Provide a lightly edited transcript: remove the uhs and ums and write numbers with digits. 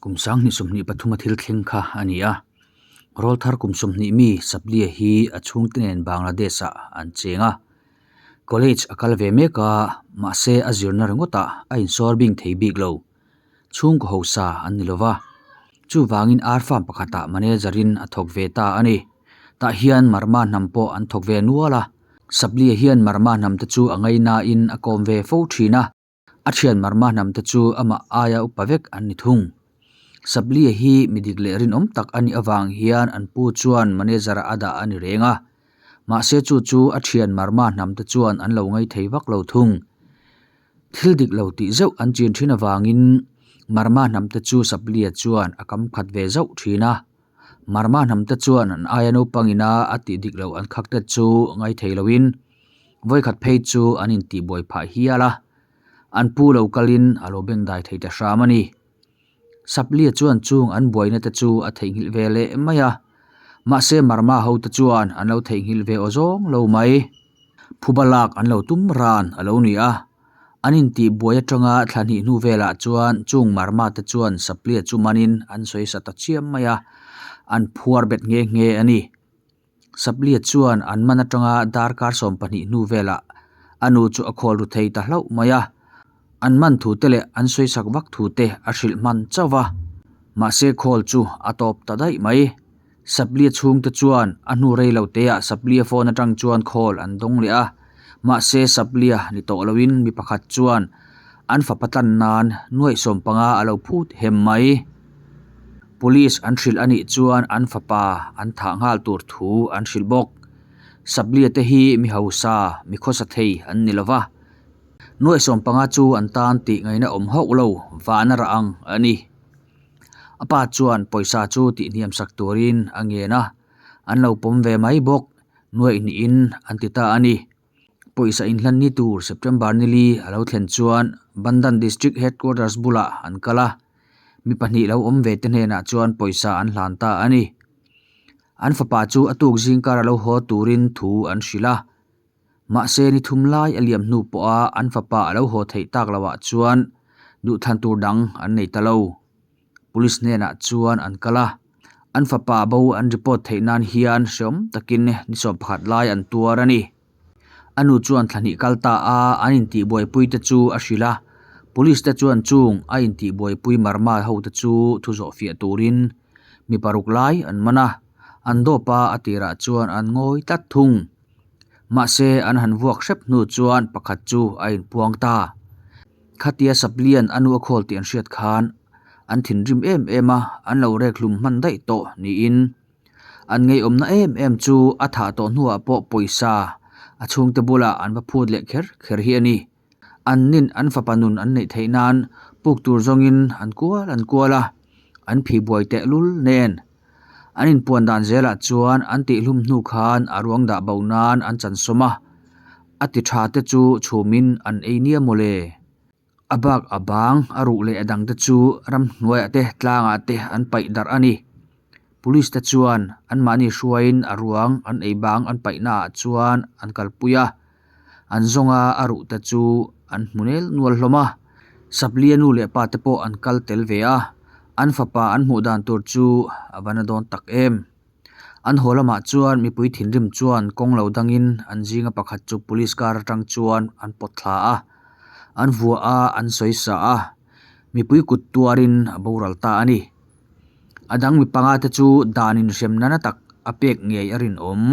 Kum 2023 a thil thleng kha a ni a. Rawlthar kum 20 mi Saplia hi a chhungte nen Bangladesh-ah an cheng a. College a kal ve mek a, mahse a zirna ringawtah a insawr bing thei bik lo. Chhungkaw hausa an ni lova. Chuvangin ar farm pakhatah manager-in a thawk ve ta a ni. Tah hian Marma hnam pawh an thawk ve nual a. Saplia hian Marma hnamte chu a ngainain a kawm ve fo thin a. A thian Marma hnamte chu amah aia upa vek an ni thung. Saplia hi mi dik leh rinawm tak a nih avang hian an pu chuan manager a dah a ni reng a. Mahse chu chu a thian Marma hnamte chuan an lo ngaithei vak lo thung. Thil dik lo tih zeuh an chin thin avangin Marma hnamte chu Saplia chuan a kam khat ve zauh thin a. Marma hnamte chuan an aia naupang ina a tih dik loh an khak te chu ngaithei loin vawikhat phei chu an intihbuai phah hial a, an pu lo kalin a lo bengdai thei ta hram a ni. Saplia chuan chung an buaina te chu a theihnghilh ve leh mai a, mahse Marma ho te chuan an lo theihnghilh ve aw zawng lo mai. Phuba lak an lo tum ran a lo ni a, an intihbuai atanga thla hnih hnu velah chuan chung Marma te chuan Saplia chu manin an sawi sa ta chiam mai a, an phuar bet nghe nghe a ni. Saplia chuan an man atanga darkar 12 hnu velah a nu chu a khawl ru thei ta hlauh mai a, an man thu te leh an sawi sak vak thu te a hrilh hman chauh va, mahse khawl chu a tawp ta daih mai. Saplia chhungte chuan a hnu rei lo teah Saplia phone atang chuan khawl an dawng leh a, mahse Saplia ni tawh loin mi pakhat chuan an fapa tlan nan nuaih 15 a lo phut hem mai. Police an hrilh a nih chuan an fapa an thah nghal tur thu an hrilh bawk. Saplia te hi mi hausa, mi khawsa thei an ni lova. Nuaih 15 chu an tan tih ngaihna awm hauh lo, vana rah ang a ni. A pa chuan pawisa chu tihhniam sak turin a ngen a, an lo pawm ve mai bawk, nuaih hnihin an ti ta a ni. Pawisa inhlan ni tur September nili a lo thlen chuan Bandhan District Headquarters bulah an kal a, mi pahnih lo awm ve te hnenah chuan pawisa an hlan ta a ni. An fapa chu a tuk zingkar a lo haw turin thu an hrilh a, mahse ni thum lai a liam hnu pawha an fapa a lo haw theih tak lohah chuan duhthlan tur dang an nei ta lo. Police hnenah chuan an kal a, an fapa bo an report theih nan hian hreawm takin ni 11 lai an tuar a ni. A nu chuan thla hnih kal ta a, an intihbuaipui te chu a hrilh a, police te chuan chung a intihbuaipui Marma ho te chu thu zawh fiah turin mi paruk lai an man a, an dawp a, a tirah chuan an ngawi tlat thung. Mahse an han vuak hrep hnu chuan pakhat chu a inpuang ta. Khatia Saplian a nu a khawl tih an hriat khan an thinrim em em a, an lo rek hlum hman daih tawh niin an ngeiawmna em em chu a thah tawh hnuah pawh pawisa a chhungte bulah an va phut leh kher kher hi a ni. An nin an fapa nun an neih theih nan puk tur zawngin an kual an kual a, an phih buai tehlul nen. An inpuan dan zelah chuan an tihhlum hnu khan a ruang dah bo nan an chansawm a, a ti tha te chu chhumin an ei nia mawle. A bak a bang, a ruh leh a dang te chu ramhnuaiah te tlangah te an paih darh a ni. Police te chuan anmahni hruaiin a ruang an ei bang an paihnaah chuan an kalpui a, an zawnga a ruh te chu an hmu nel nual hlawm a. Saplia nu leh pa te pawh an kal tel ve a, an fapa an hmuh dan tur chu a va na dawn tak em. An haw lamah chuan mipui thinrim chuan kawng lo dangin an zinga pakhat chu police car atang chuan an pawt thla a, an vuah a, an sawi sa a, mipui kut tuarin a boral ta a ni. A dang mi panga te chu dan inhremna na tak a pek ngei a rinawm.